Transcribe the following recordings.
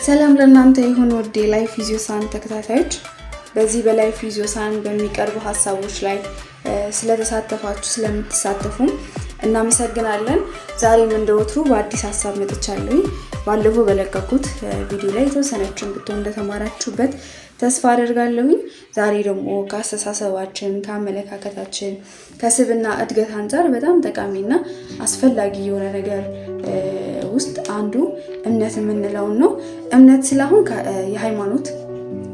ሰላም ለእናንተ ይሁን ውድ የ Life with ዮሳን ተከታታዮች። በዚህ በ Life with ዮሳን በሚቀርቡ ሀሳቦች ላይ ስለተሳተፋችሁ ስለምትሳተፉም እናመሰግናለን። ዛሬም እንደወትሩ በአዲስ ሀሳብ መጥቻለሁኝ። ባለፈው በለቀኩት ቪዲዮ ላይ የተወሰነችን ብትሆን እንደተማራችሁበት ተስፋ አደርጋለሁኝ። ዛሬ ደግሞ ከአስተሳሰባችን፣ ከአመለካከታችን፣ ከስብዕና እድገት አንጻር በጣም ጠቃሚና አስፈላጊ የሆነ ነገር ውስጥ አንዱ እምነት የምንለውን ነው። እምነት ስላሁን የሃይማኖት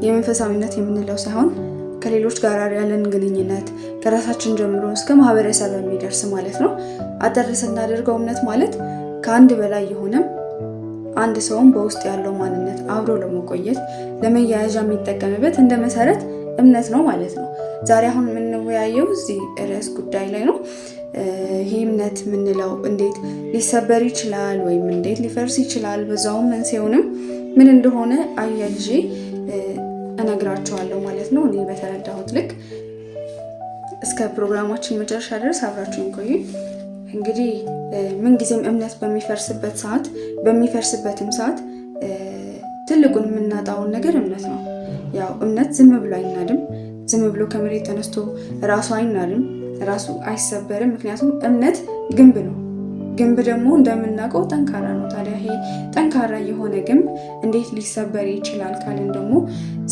የመንፈሳዊነት የምንለው ሳይሆን ከሌሎች ጋር ያለን ግንኙነት ከራሳችን ጀምሮ እስከ ማህበረሰብ የሚደርስ ማለት ነው። አጠር ስናደርገው እምነት ማለት ከአንድ በላይ የሆነ አንድ ሰውም በውስጥ ያለው ማንነት አብሮ ለመቆየት ለመያያዣ የሚጠቀምበት እንደ መሰረት እምነት ነው ማለት ነው። ዛሬ አሁን የምንወያየው እዚህ ርዕስ ጉዳይ ላይ ነው። ይህ እምነት የምንለው እንዴት ሊሰበር ይችላል ወይም እንዴት ሊፈርስ ይችላል፣ በዛውም መንስኤውንም ምን እንደሆነ አያይዤ እነግራችኋለሁ ማለት ነው። እኔ በተረዳሁት ልክ እስከ ፕሮግራማችን መጨረሻ ድረስ አብራችሁን ቆዩ። እንግዲህ ምንጊዜም እምነት በሚፈርስበት ሰዓት በሚፈርስበትም ሰዓት ትልቁን የምናጣውን ነገር እምነት ነው። ያው እምነት ዝም ብሎ አይናድም። ዝም ብሎ ከመሬት ተነስቶ ራሱ አይናድም፣ ራሱ አይሰበርም። ምክንያቱም እምነት ግንብ ነው። ግንብ ደግሞ እንደምናውቀው ጠንካራ ነው። ታዲያ ይሄ ጠንካራ የሆነ ግንብ እንዴት ሊሰበር ይችላል ካልን ደግሞ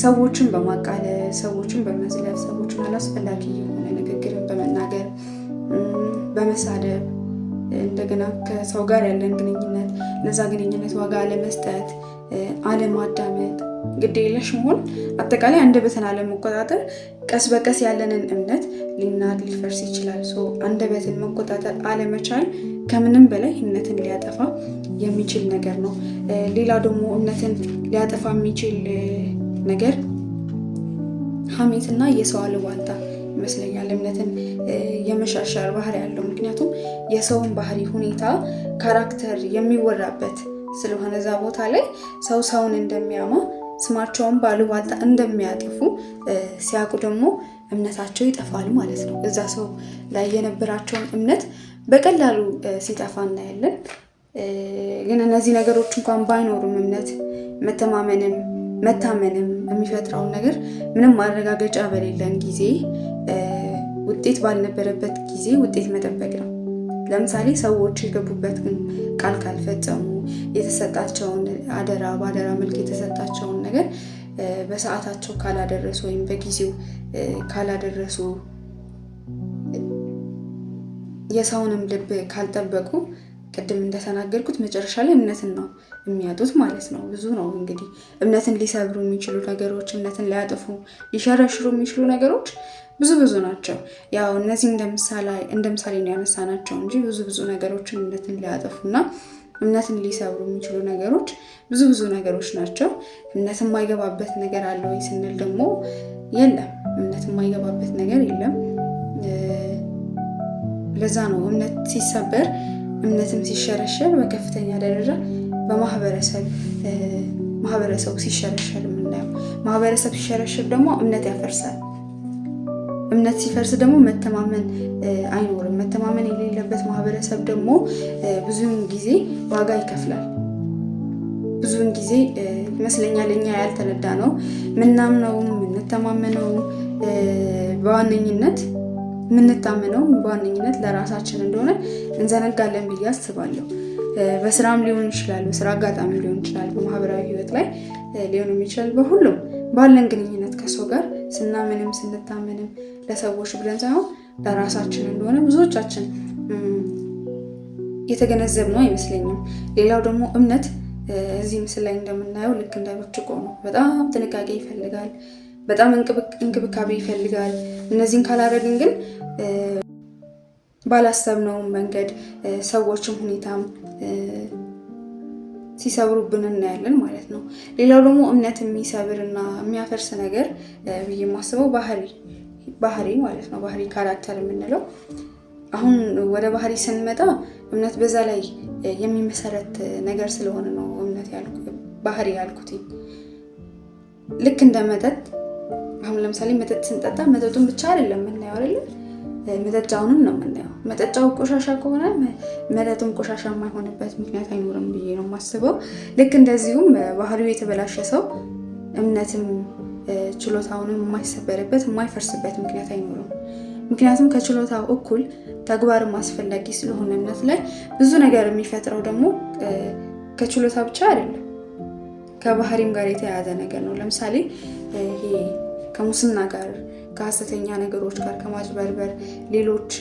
ሰዎችን በማቃለል፣ ሰዎችን በመዝለፍ፣ ሰዎችን አላስፈላጊ የሆነ ንግግርን በመናገር፣ በመሳደብ፣ እንደገና ከሰው ጋር ያለን ግንኙነት ለዛ ግንኙነት ዋጋ አለመስጠት፣ አለማዳመጥ፣ ግዴለሽ መሆን፣ አጠቃላይ አንደበትን አለመቆጣጠር ቀስ በቀስ ያለንን እምነት ሊናድ ሊፈርስ ይችላል። አንደበትን መቆጣጠር አለመቻል ከምንም በላይ እምነትን ሊያጠፋ የሚችል ነገር ነው። ሌላ ደግሞ እምነትን ሊያጠፋ የሚችል ነገር ሐሜትና የሰው አሉባልታ ይመስለኛል። እምነትን የመሸርሸር ባህሪ ያለው፣ ምክንያቱም የሰውን ባህሪ፣ ሁኔታ፣ character የሚወራበት ስለሆነ እዛ ቦታ ላይ ሰው ሰውን እንደሚያማ፣ ስማቸውን ባሉባልታ እንደሚያጠፉ ሲያውቁ ደግሞ እምነታቸው ይጠፋል ማለት ነው። እዛ ሰው ላይ የነበራቸውን እምነት በቀላሉ ሲጠፋ እናያለን። ግን እነዚህ ነገሮች እንኳን ባይኖሩም እምነት መተማመንም መታመንም የሚፈጥረውን ነገር ምንም ማረጋገጫ በሌለን ጊዜ፣ ውጤት ባልነበረበት ጊዜ ውጤት መጠበቅ ነው። ለምሳሌ ሰዎች የገቡበትን ቃል ካልፈጸሙ፣ የተሰጣቸውን አደራ፣ በአደራ መልክ የተሰጣቸውን ነገር በሰዓታቸው ካላደረሱ ወይም በጊዜው ካላደረሱ፣ የሰውንም ልብ ካልጠበቁ፣ ቅድም እንደተናገርኩት መጨረሻ ላይ እምነትን ነው የሚያጡት ማለት ነው። ብዙ ነው እንግዲህ እምነትን ሊሰብሩ የሚችሉ ነገሮች፣ እምነትን ሊያጥፉ ሊሸረሽሩ የሚችሉ ነገሮች ብዙ ብዙ ናቸው። ያው እነዚህ እንደ ምሳሌ ነው ያነሳናቸው እንጂ ብዙ ብዙ ነገሮችን እምነትን ሊያጠፉና እምነትን ሊሰብሩ የሚችሉ ነገሮች ብዙ ብዙ ነገሮች ናቸው። እምነት የማይገባበት ነገር አለ ወይ ስንል ደግሞ የለም። እምነት የማይገባበት ነገር የለም። ለዛ ነው እምነት ሲሰበር እምነትም ሲሸረሸር በከፍተኛ ደረጃ በማህበረሰብ ማህበረሰቡ ሲሸረሸር የምናየው። ማህበረሰብ ሲሸረሸር ደግሞ እምነት ያፈርሳል። እምነት ሲፈርስ ደግሞ መተማመን አይኖርም። መተማመን የሌለበት ማህበረሰብ ደግሞ ብዙውን ጊዜ ዋጋ ይከፍላል። ብዙውን ጊዜ ይመስለኛል እኛ ያልተረዳ ነው ምናምነውም የምንተማመነው በዋነኝነት የምንታመነው በዋነኝነት ለራሳችን እንደሆነ እንዘነጋለን ብዬ አስባለሁ። በስራም ሊሆን ይችላል፣ በስራ አጋጣሚ ሊሆን ይችላል፣ በማህበራዊ ህይወት ላይ ሊሆንም ይችላል። በሁሉም ባለን ግንኙነት ከሰው ጋር ስናምንም ስንታመንም ለሰዎች ብለን ሳይሆን ለራሳችን እንደሆነ ብዙዎቻችን የተገነዘብነው አይመስለኝም። ሌላው ደግሞ እምነት እዚህ ምስል ላይ እንደምናየው ልክ እንደ ብርጭቆ ነው። በጣም ጥንቃቄ ይፈልጋል። በጣም እንክብካቤ ይፈልጋል። እነዚህን ካላደረግን ግን ባላሰብነው መንገድ ሰዎችም ሁኔታም ሲሰብሩብን እናያለን ማለት ነው። ሌላው ደግሞ እምነት የሚሰብር እና የሚያፈርስ ነገር ብዬ የማስበው ባህሪ ማለት ነው። ባህሪ character የምንለው፣ አሁን ወደ ባህሪ ስንመጣ እምነት በዛ ላይ የሚመሰረት ነገር ስለሆነ ነው እምነት ባህሪ ያልኩት። ልክ እንደ መጠጥ፣ አሁን ለምሳሌ መጠጥ ስንጠጣ መጠጡን ብቻ አይደለም የምናየው አይደለም። መጠጫውንም ነው የምናየው። መጠጫው ቆሻሻ ከሆነ መጠጡም ቆሻሻ የማይሆንበት ምክንያት አይኖርም ብዬ ነው የማስበው። ልክ እንደዚሁም ባህሪው የተበላሸ ሰው እምነትም ችሎታውንም የማይሰበርበት የማይፈርስበት ምክንያት አይኖርም። ምክንያቱም ከችሎታው እኩል ተግባርም አስፈላጊ ስለሆነ እምነት ላይ ብዙ ነገር የሚፈጥረው ደግሞ ከችሎታ ብቻ አይደለም፣ ከባህሪም ጋር የተያያዘ ነገር ነው። ለምሳሌ ይሄ ከሙስና ጋር፣ ከሀሰተኛ ነገሮች ጋር፣ ከማጭበርበር፣ ሌሎች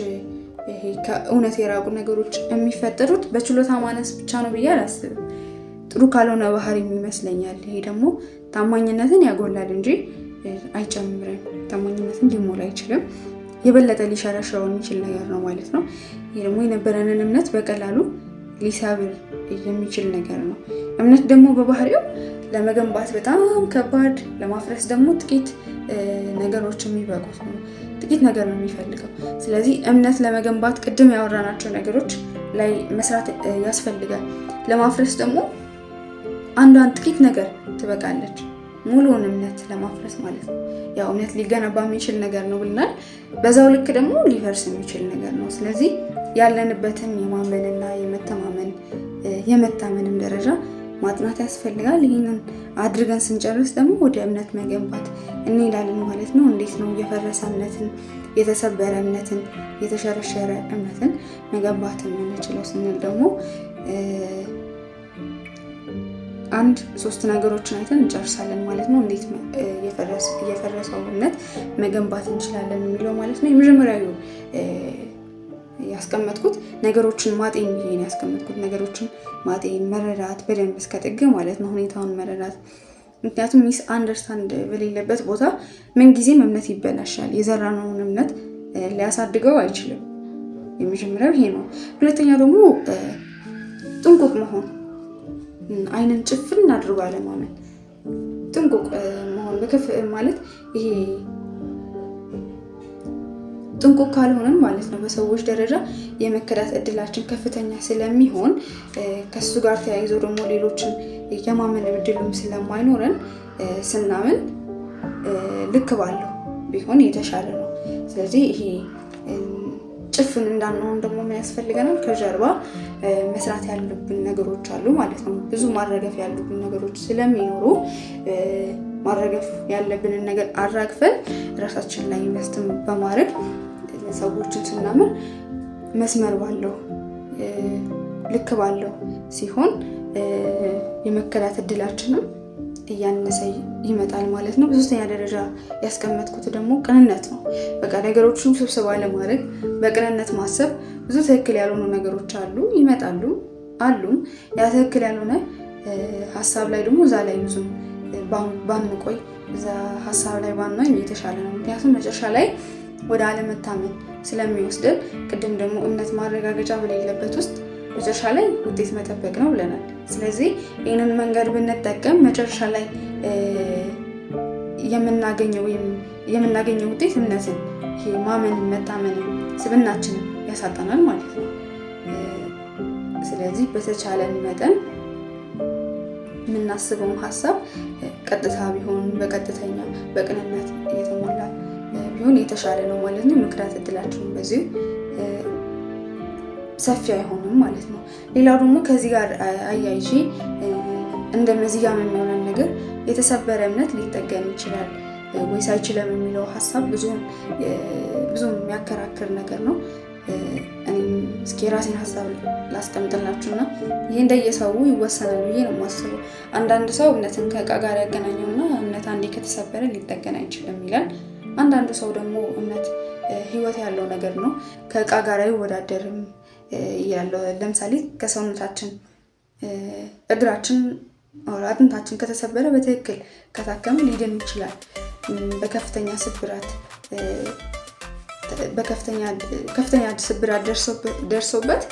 ይሄ ከእውነት የራቁ ነገሮች የሚፈጠሩት በችሎታ ማነስ ብቻ ነው ብዬ አላስብም። ጥሩ ካልሆነ ባህሪም ይመስለኛል። ይሄ ደግሞ ታማኝነትን ያጎላል እንጂ አይጨምርም። ታማኝነትን ሊሞላ አይችልም። የበለጠ ሊሸረሽረው የሚችል ነገር ነው ማለት ነው። ይሄ ደግሞ የነበረንን እምነት በቀላሉ ሊሰብር የሚችል ነገር ነው። እምነት ደግሞ በባህሪው ለመገንባት በጣም ከባድ፣ ለማፍረስ ደግሞ ጥቂት ነገሮች የሚበቁት ነው። ጥቂት ነገር ነው የሚፈልገው። ስለዚህ እምነት ለመገንባት ቅድም ያወራናቸው ነገሮች ላይ መስራት ያስፈልጋል። ለማፍረስ ደግሞ አንዷን ጥቂት ነገር ትበቃለች፣ ሙሉውን እምነት ለማፍረስ ማለት ነው። ያው እምነት ሊገነባ የሚችል ነገር ነው ብለናል። በዛው ልክ ደግሞ ሊፈርስ የሚችል ነገር ነው። ስለዚህ ያለንበትን የማመንና የመተማመን የመታመንም ደረጃ ማጥናት ያስፈልጋል። ይህንን አድርገን ስንጨርስ ደግሞ ወደ እምነት መገንባት እንሄዳለን ማለት ነው። እንዴት ነው የፈረሰ እምነትን፣ የተሰበረ እምነትን፣ የተሸረሸረ እምነትን መገንባት የምንችለው ስንል ደግሞ አንድ ሶስት ነገሮችን አይተን እንጨርሳለን ማለት ነው። እንዴት የፈረሰው እምነት መገንባት እንችላለን የሚለው ማለት ነው። የመጀመሪያው ያስቀመጥኩት ነገሮችን ማጤን ብዬ ነው ያስቀመጥኩት። ነገሮችን ማጤን፣ መረዳት በደንብ እስከ ጥግ ማለት ነው፣ ሁኔታውን መረዳት። ምክንያቱም misunderstand በሌለበት ቦታ ምንጊዜም እምነት ይበላሻል። የዘራነውን እምነት ሊያሳድገው አይችልም። የመጀመሪያው ይሄ ነው። ሁለተኛው ደግሞ ጥንቁቅ መሆን፣ አይንን ጭፍን አድርጎ አለማመን። ጥንቁቅ መሆን በከፍ ማለት ይሄ ጥንቁቅ ካልሆነን ማለት ነው በሰዎች ደረጃ የመከዳት እድላችን ከፍተኛ ስለሚሆን ከሱ ጋር ተያይዞ ደግሞ ሌሎችን የማመን እድሉም ስለማይኖረን ስናምን ልክ ባለው ቢሆን የተሻለ ነው። ስለዚህ ይሄ ጭፍን እንዳንሆን ደግሞ ምን ያስፈልገናል? ከጀርባ መስራት ያሉብን ነገሮች አሉ ማለት ነው። ብዙ ማረገፍ ያሉብን ነገሮች ስለሚኖሩ ማረገፍ ያለብንን ነገር አራግፈን ራሳችን ላይ invest በማድረግ ሰዎችን ስናምን መስመር ባለው ልክ ባለው ሲሆን የመከዳት እድላችንም እያነሰ ይመጣል ማለት ነው። በሶስተኛ ደረጃ ያስቀመጥኩት ደግሞ ቅንነት ነው። በቃ ነገሮችን ስብስብ ለማድረግ በቅንነት ማሰብ። ብዙ ትክክል ያልሆኑ ነገሮች አሉ፣ ይመጣሉ አሉም። ያ ትክክል ያልሆነ ሀሳብ ላይ ደግሞ እዛ ላይ ብዙም ባንቆይ፣ እዛ ሀሳብ ላይ ባንሆን የተሻለ ነው። ምክንያቱም መጨረሻ ላይ ወደ አለመታመን ስለሚወስድን፣ ቅድም ደግሞ እምነት ማረጋገጫ በሌለበት ውስጥ መጨረሻ ላይ ውጤት መጠበቅ ነው ብለናል። ስለዚህ ይህንን መንገድ ብንጠቀም መጨረሻ ላይ የምናገኘው የምናገኘው ውጤት እምነትን፣ ይሄ ማመንን፣ መታመንን፣ ስብናችንን ያሳጣናል ማለት ነው። ስለዚህ በተቻለን መጠን የምናስበውን ሀሳብ ቀጥታ ቢሆን፣ በቀጥተኛ በቅንነት የተሞላ ቢሆን የተሻለ ነው ማለት ነው። የመክዳት እድላችንን በዚሁ ሰፊ አይሆንም ማለት ነው። ሌላው ደግሞ ከዚህ ጋር አያይዤ እንደ መዚያም የሚሆነን ነገር የተሰበረ እምነት ሊጠገን ይችላል ወይስ አይችልም የሚለው ሀሳብ ብዙም የሚያከራክር ነገር ነው። እኔም እስኪ የራሴን ሀሳብ ላስቀምጥላችሁ እና ይህ እንደየሰው ይወሰናል ብዬ ነው የማስበው። አንዳንድ ሰው እምነትን ከእቃ ጋር ያገናኘውና እምነት አንዴ ከተሰበረ ሊጠገን አይችልም ይላል። አንዳንዱ ሰው ደግሞ እምነት ሕይወት ያለው ነገር ነው፣ ከእቃ ጋር አይወዳደርም ይላል። ለምሳሌ ከሰውነታችን እግራችን፣ አጥንታችን ከተሰበረ በትክክል ከታከመ ሊድን ይችላል። በከፍተኛ ስብራት በከፍተኛ ከፍተኛ ስብራት ደርሶበት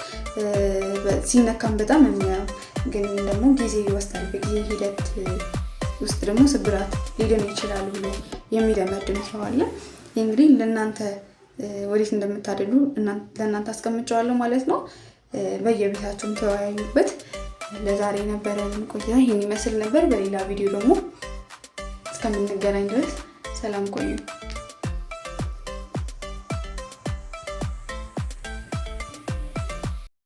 ሲነካም በጣም የሚያው ግን ደግሞ ጊዜ ይወስዳል። በጊዜ ሂደት ውስጥ ደግሞ ስብራት ሊድን ይችላል ብሎ የሚደመድም ሰው አለ። ይህ እንግዲህ ለእናንተ ወዴት እንደምታደሉ ለእናንተ አስቀምጨዋለሁ ማለት ነው። በየቤታችሁም ተወያዩበት። ለዛሬ የነበረን ቆይታ ይህን ይመስል ነበር። በሌላ ቪዲዮ ደግሞ እስከምንገናኝ ድረስ ሰላም ቆዩ።